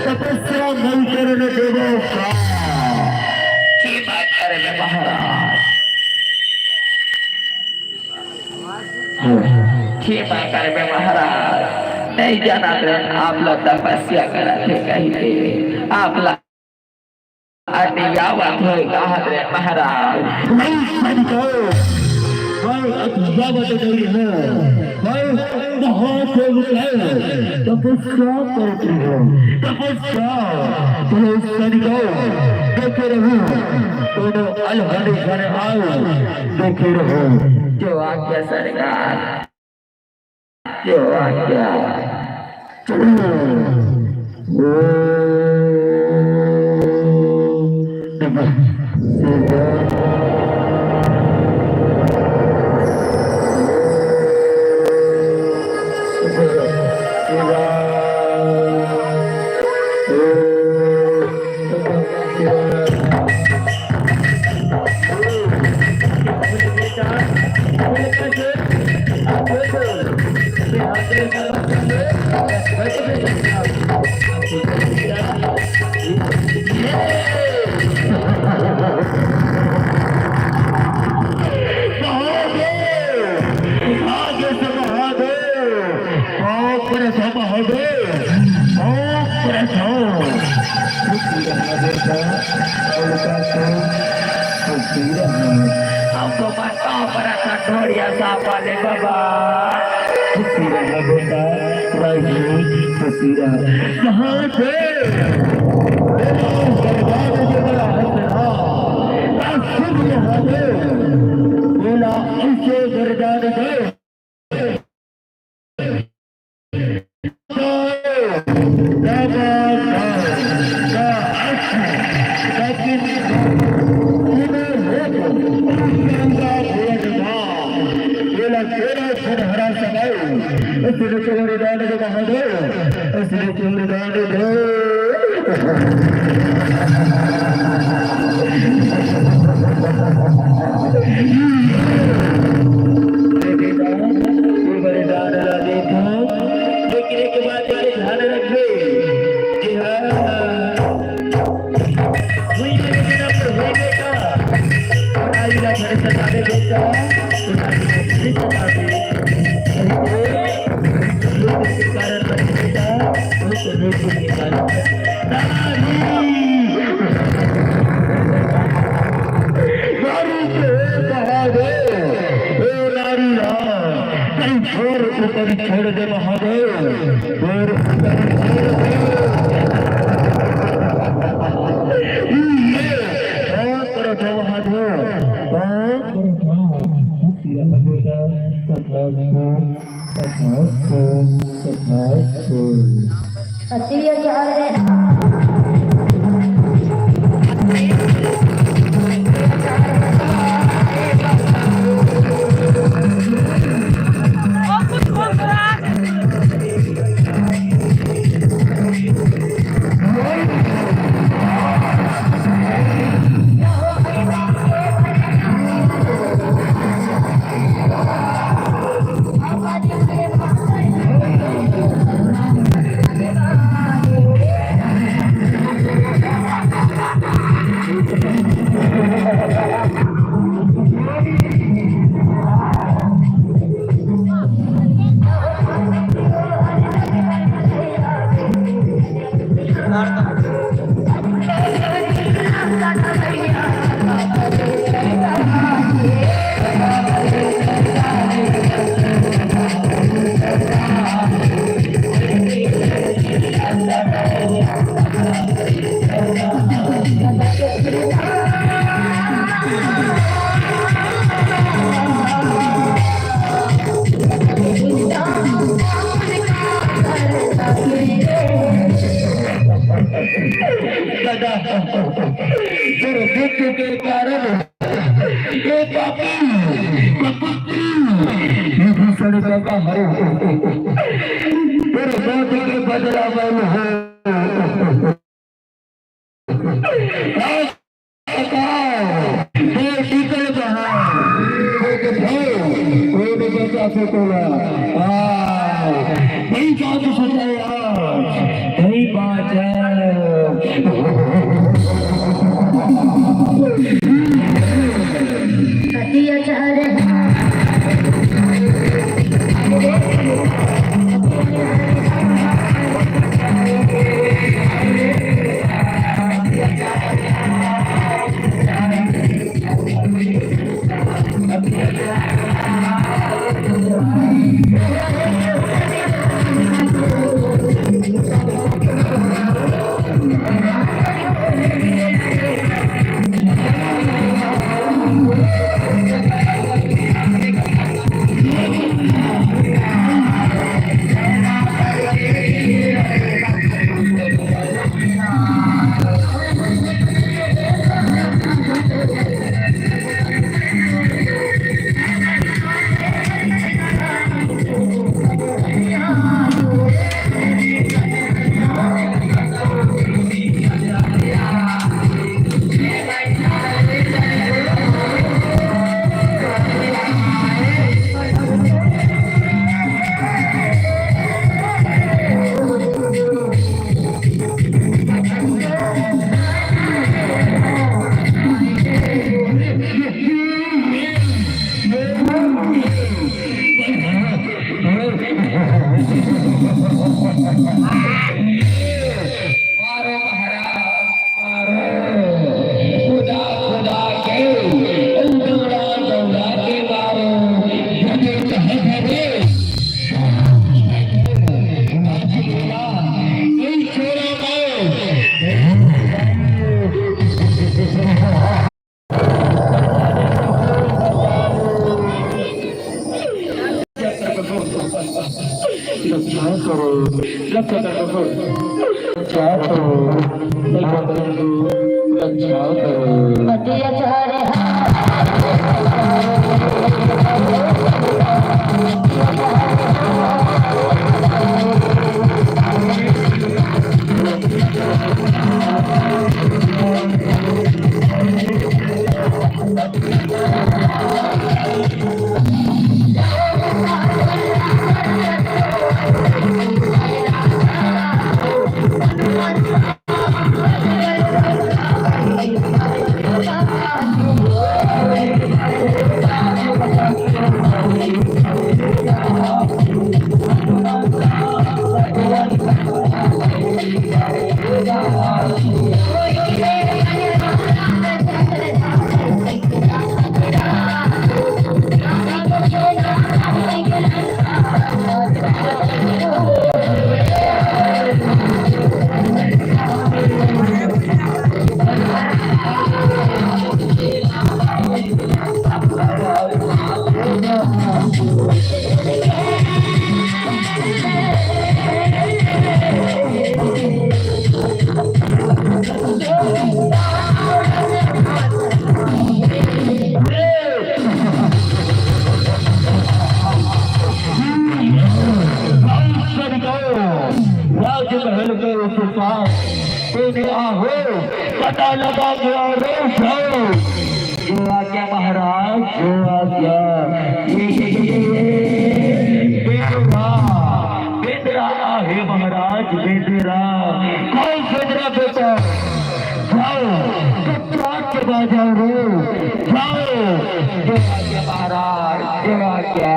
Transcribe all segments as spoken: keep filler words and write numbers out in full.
तपस्या नहीं करने देवो का। की बात करे बे महाराज? की बात करे बे महाराज? नहीं जानत रहे आप लोग तपस्या करत हे कही के। आप ला अतियावत होय कहा रे महाराज। नहीं संतोष, मैं अतियावत नहीं हूँ, मैं महादेव के तपस्या करती हूँ, तपस्या। चलो संतोष, देखे रहूँ, दोनों अलहन घर आओ, देखे रहूँ। जो आज्ञा सरकार। जो आज्ञा। ओम नमः शिवाय। ओम नमः शिवाय। हमको बताओ बड़ा सा ढोड़िया सा वाले बाबा। खुशी रहो बेटा, रही खुशी रहो। यहाँ से मेरा वरदान जो मेरा हक रहा, आज शुभ यहाँ से बोला इसे वरदान दे। लेकिन एक बात के ध्यान रखबे कि हाँ, हुई मेरे बिना पर हुई बेटा, आई ना घर से जाने बेटा, तो जाने के लिए बता दे। लोग के कारण बने बेटा, वो तो लोग के कारण। नारी! नारी के बहावे, ओ नारी राम। कहीं घोर ऊपर छोड़ दे महादेव, घोर ऊपर छोड़ दे। ये, हाँ, करो तो महादेव, हाँ, करो तो। अति अच्छा है। दादा, तेरे दुख के कारण ये पापी, कपटी, विभीषण का हरो। तेरे मौत के बदला मैं हूँ। आज बताओ, ये शीतल कहाँ? ये बताओ, ये बताओ, कैसे तोला? हाँ, वही बात सोचा यार, वही बात है। मारो महाराज, मारो। खुदा, खुदा के, दौड़ा, दौड़ा के मारो। जब तक है, नहीं छोड़ा मैं। रक्षा करो, रक्षा करो, रक्षा करो, रक्षा करो। राजमहल के उत्पाद तेरे आहो, पता लगा गया रे साहब। जो आ गया महाराज, जो आ गया। बेंदरा, बेंदरा आहे महाराज, बेंदरा। कौन बेंदरा बेटा? जाओ, कतरा के बाजार हो, जाओ। जो आ गया महाराज, जो आ गया।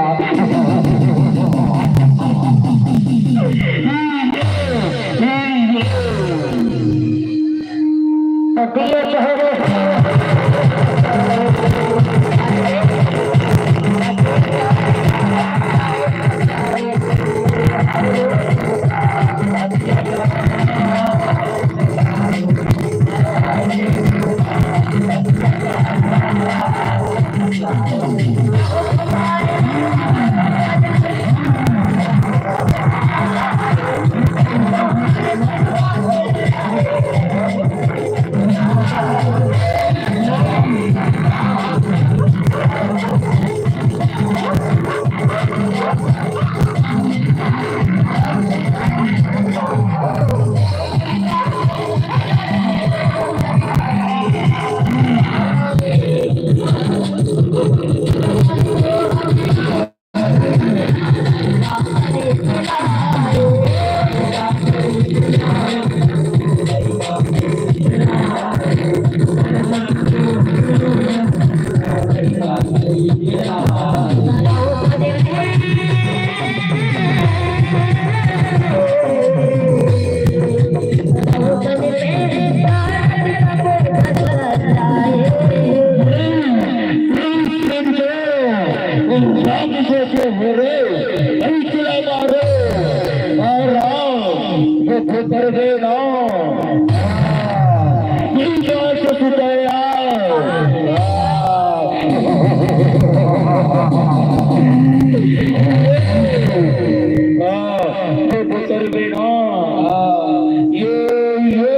इंसान से के मेरे, ऐसला मारे, और राम, ये तो कर देना। ये बात तो सुनाया। ये तो कर देना। ये, ये।